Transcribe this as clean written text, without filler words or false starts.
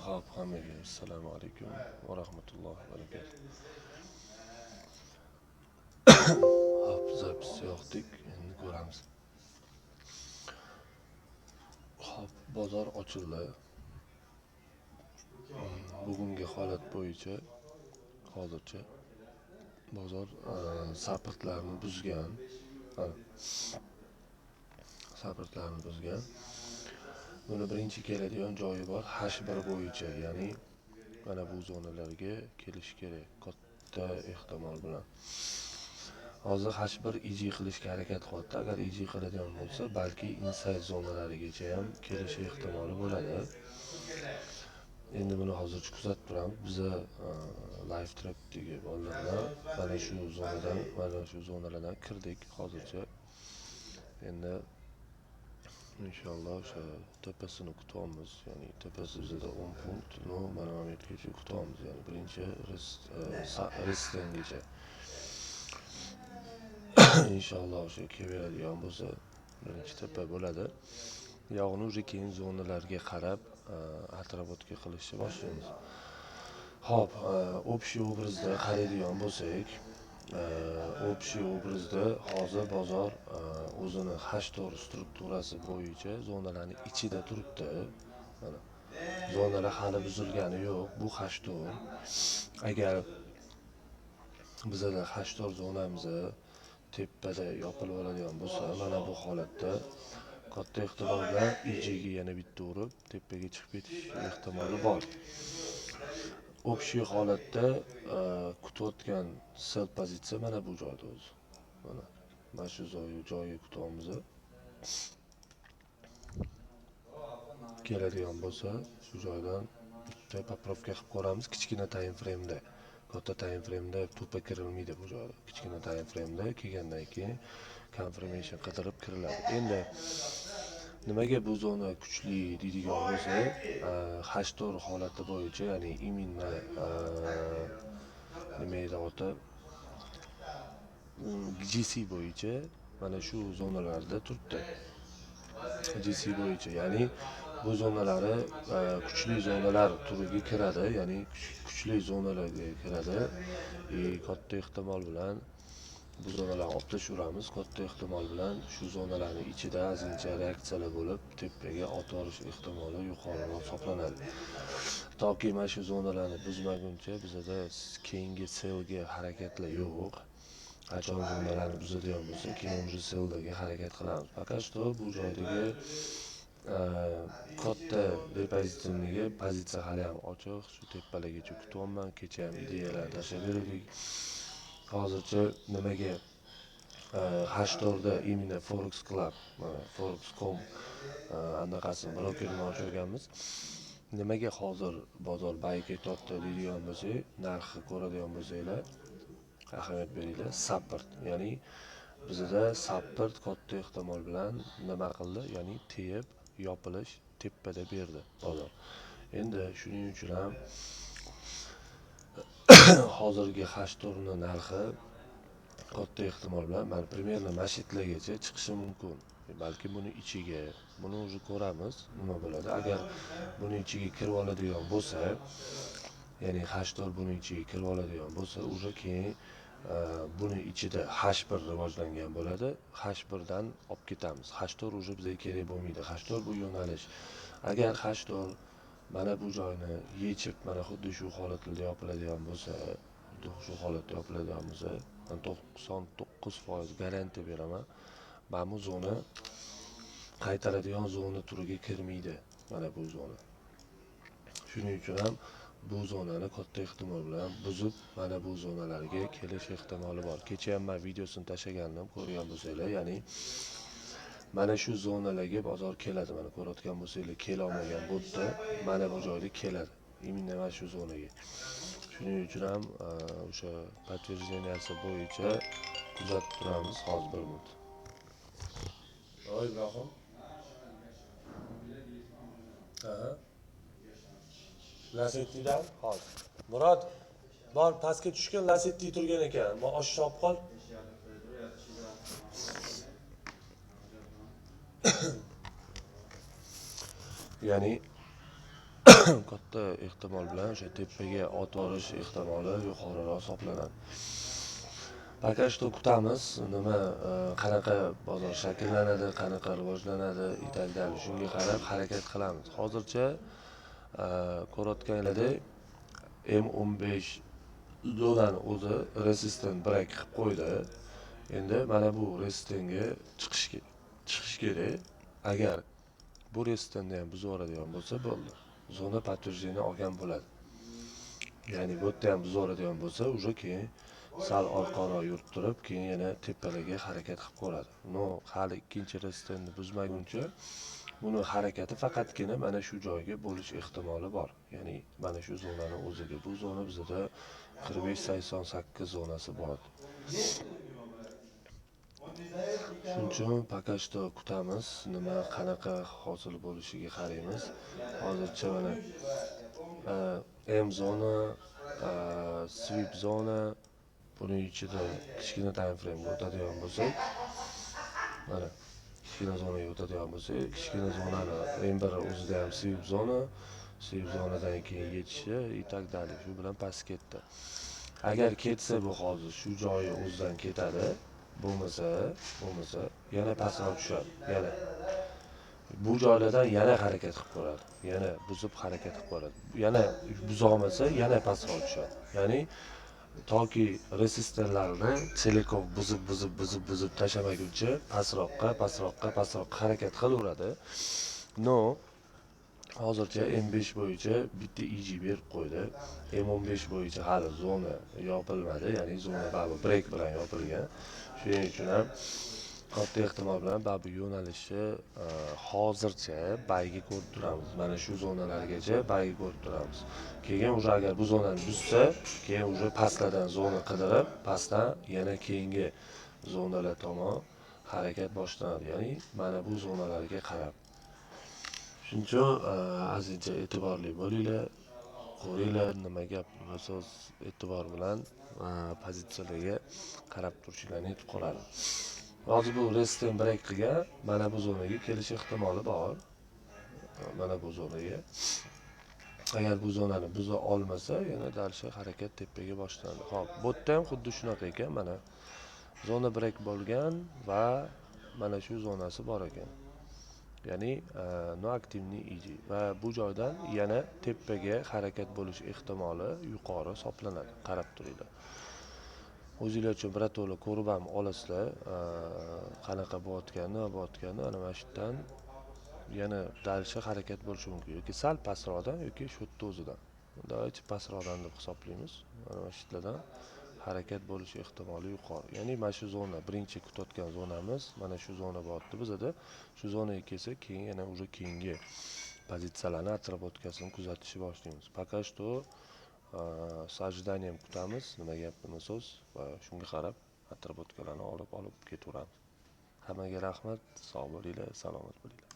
Xo'p, hammaga assalomu alaykum va rahmatullohi va barakatuh. Hop, запись yoqdik, endi ko'ramiz. Hop, bozor ochildi. Bugungi holat bo'yicha hozircha bozor supportlarni buzgan. Mana. Supportlarni buzgan. Buni birinchi keladigan joyi bor H1 bo'yicha, ya'ni mana bu zonalarga kelishi kerak katta ehtimol bilan. Hozir H1 EG qilishga harakat qilyapti. Agar EG qiladigan bo'lsa, balki inside zonalarigacha ham kelishi ehtimoli bo'ladi. Endi buni hozircha kuzatib turamiz. Biza live trapdagi bolalar bilan mana shu zonadan, mana shu zonalardan kirdik hozircha. Endi inshaalloh o'sha tepasini kutyapmiz. Ya'ni tepasi bizada 10 punkt, no, mana bu yergacha kutyapmiz. Ya'ni birinchi restgacha. Inshaalloh o'sha kelaveradigan bo'lsa, birinchi tepa bo'ladi. Yog'ini уже keyin zonalarga qarab отработка qilishni boshlaymiz. Xo'p, общий obrazda qaraydigan bo'lsak, общий obrazda hozir bozor o'zini H4 strukturasi bo'yicha zonalarni ichida turibdi. Mana zonalar hali buzilgani yo'q. Bu H4. Agar bizada H4 zonamiz tepada yopilib oladigan bo'lsa, mana bu holatda katta ehtimol bilan EGga yana bitta urib tepaga chiqib ketish ehtimoli bor. Общий holatda kutayotgan sell pozitsiya mana bu joyda o'zi. Mana shu joyi kutyapmiz. Keladigan bo'lsa, shu joydan bitta поправка qilib ko'ramiz kichkina time frame'da. Katta time frame'da to'pa kirilmaydi bu joyda. Kichkina time frame'da kelgandan keyin confirmation qidirib kiriladi. Endi nimaga bu zona kuchli deydigan bo'lsak, H4 holati bo'yicha, ya'ni именно nima edi oti, GC bo'yicha mana shu zonalarda turibdi. GC bo'yicha, ya'ni bu zonalari kuchli zonalar turiga kiradi, ya'ni kuchli zonalarga kiradi. Katta ehtimol bilan bu zonalarni olib tashlayveramiz. Katta ehtimol bilan shu zonalarning ichida ozgincha reaksiyalar bo'lib, tepaga otib ehtimoli yuqoriroq hisoblanadi. Toki mana shu zonalarni buzmaguncha bizada keyingi sellga harakatlar yo'q. Qachon zonalarni buzadigan bo'lsa, keyin уже selldagi harakat qilamiz. Пока что bu joydagi katta depozitimdagi pozitsiya hali ham ochiq. Shu tepalargacha kutyapman. Kecha ham ideyalar tashlab berdik. Hozircha nimaga H4da именно Forex Club, mana Forex.com anaqasi brokerini ochirganmiz. Nimaga hozir bozor buy ketyapti deydigan bo'lsak, narxi ko'radigan bo'lsanglar, ahamiyat beringlar, support, ya'ni bizda support katta ehtimol bilan nima qildi? Ya'ni teyib yopilish tepada berdi bozor. Endi shuning uchun ham hozirgi H4 ni narxi katta ehtimol bilan mana примерно mana shu yerlargacha chiqishi mumkin. Balki buni ichiga, buni уже ko'ramiz nima bo'ladi. Agar buni ichiga kirib oladigan bo'lsa, ya'ni H4 buni ichiga kirib oladigan bo'lsa, уже keyin buni ichida H1 rivojlangan bo'ladi. H1 dan olib ketamiz. H4 уже bizga kerak bo'lmaydi. H4 bu yo'nalish. Agar H4 mana bu joyni yechib, mana xuddi shu holatda yopiladigan bo'lsa, xuddi shu holatda yopiladigan bo'lsa, men 99% garantiya beraman. Mana bu zona qaytaradigan zona turiga kirmaydi. Mana bu zona. Shuning uchun ham bu zonani katta ehtimol bilan buzib, mana bu zonalarga kelish ehtimoli bor. Kecha ham men videosini tashlagandim, ko'rgan bo'lsanglar, ya'ni mana shu zonalarga bozor keladi. Mana ko'rayotgan bo'lsanglar, kela olmagan bu yerda, mana bu joyda keladi. Именно mana shu zonaga. Shuning uchun ham o'sha подтвержденияsi bo'yicha kuzatib turamiz hozir bir minut. Oy Ibrohim. Aha. Lasettidan hozir. Murod, bor pastga tushgin, Lasetti turgan ekan. Oshni olib qol. Ya'ni Katta ehtimol bilan o'sha tepaga otib yuborish ehtimoli yuqoriroq hisoblanadi. Пока что kutamiz, nima, qanaqa bozor shakllanadi, qanaqa rivojlanadi и так далее. Shunga qarab harakat qilamiz. Hozircha ko'rayotganlaridek, M15 zonani o'zi resistance break qilib qo'ydi. Endi mana bu resistancega chiqish kerak. Agar bu resistanceni ham buzib yuboradigan bo'lsa, bo'ldi. Zona подтверждение olgan bo'ladi. Ya'ni bu yerda ham buzib yuboradigan bo'lsa, уже keyin sal orqaroq yurib turib, keyin yana tepalarga harakat qilib ko'radi. Но hali ikkinchi resistanceni buzmaguncha buni harakati faqatgina mana shu joyga bo'lish ehtimoli bor. Ya'ni mana shu zonani o'ziga. Bu zona bizada 45,88 zonasi bor. Shuning uchun пока что kutamiz, nima, qanaqa hosil bo'lishiga qaraymiz. Hozircha mana M zona, sweep zona, buning ichida kichkina time frame o'tadigan bo'lsak, mana kichkina zonaga o'tadigan bo'lsak, kichkina zonani M1 o'zida ham sweep zona, sweep zonadan keyin yetishi и так далее. Shu bilan past ketdi. Agar ketsa, bu hozir shu joyi o'zidan ketadi. Bo'lmasa yana pastroq tushadi. Yana bu joylardan yana harakat qilib ko'radi. Yana buzib harakat qilib ko'radi. Yana buzolmasa, yana pastroq tushadi. Ya'ni toki resistanclarni целиком buzib, buzib, buzib, buzib tashlamaguncha pastroqqa, pastroqqa, pastroqqa harakat qilaveradi. Но hozircha M5 bo'yicha bitta EG berib qo'ydi. M15 bo'yicha hali zona yopilmadi, ya'ni zona baribir break bilan yopilgan. Shuning uchun ham katta ehtimol bilan baribir yo'nalishi hozircha buyga ko'rib turamiz. Mana shu zonalargacha buyga ko'rib turamiz. Keyin уже agar bu zonani buzsa, keyin уже pastlardan zona qidirib, pastdan yana keyingi zonalar tomon harakat boshlanadi. Ya'ni mana bu zonalarga qarab. Shuning uchun ozgincha e'tiborli bo'linglar, ko'ringlar, nima gap, nima so'z, e'tibor bilan pozitsiyalarga qarab turishinglarni aytib qoladi. Hozir bu resistance break qilgan, mana bu zonaga kelish ehtimoli bor. Mana bu zonaga. Agar bu zonani buza olmasa, yana дальше harakat tepaga boshlanadi. Xo'p, bu yerda ham xuddi shunaqa ekan, mana zona break bo'lgan va mana shu zonasi bor ekan. Ya'ni noaktivniy EG va bu joydan yana tepaga harakat bo'lish ehtimoli yuqori hisoblanadi. Qarab turinglar. O'zinglar uchun birato'la ko'rib ham olasizlar, qanaqa bo'layotganini, nima bo'layotganini. Mana shu yerdan yana дальше harakat bo'lishi mumkin yoki sal pastroqdan yoki shu yerda o'zidan. Давайте pastroqdan deb hisoblaymiz. Mana shu yerlardan harakat bo'lish ehtimoli yuqori. Ya'ni mana shu zona, birinchi kutayotgan zonamiz mana shu zona bo'lyapti bizada. Shu zonaga kelsa, keyin yana уже keyingi pozitsiyalarni отработка sini kuzatishni boshlaymiz. Пока что с ожиданием kutamiz, nima gap, nima so'z, va shunga qarab отработка larni olib olib ketaveramiz. Hammaga rahmat, sog' bo'linglar, salomat bo'linglar.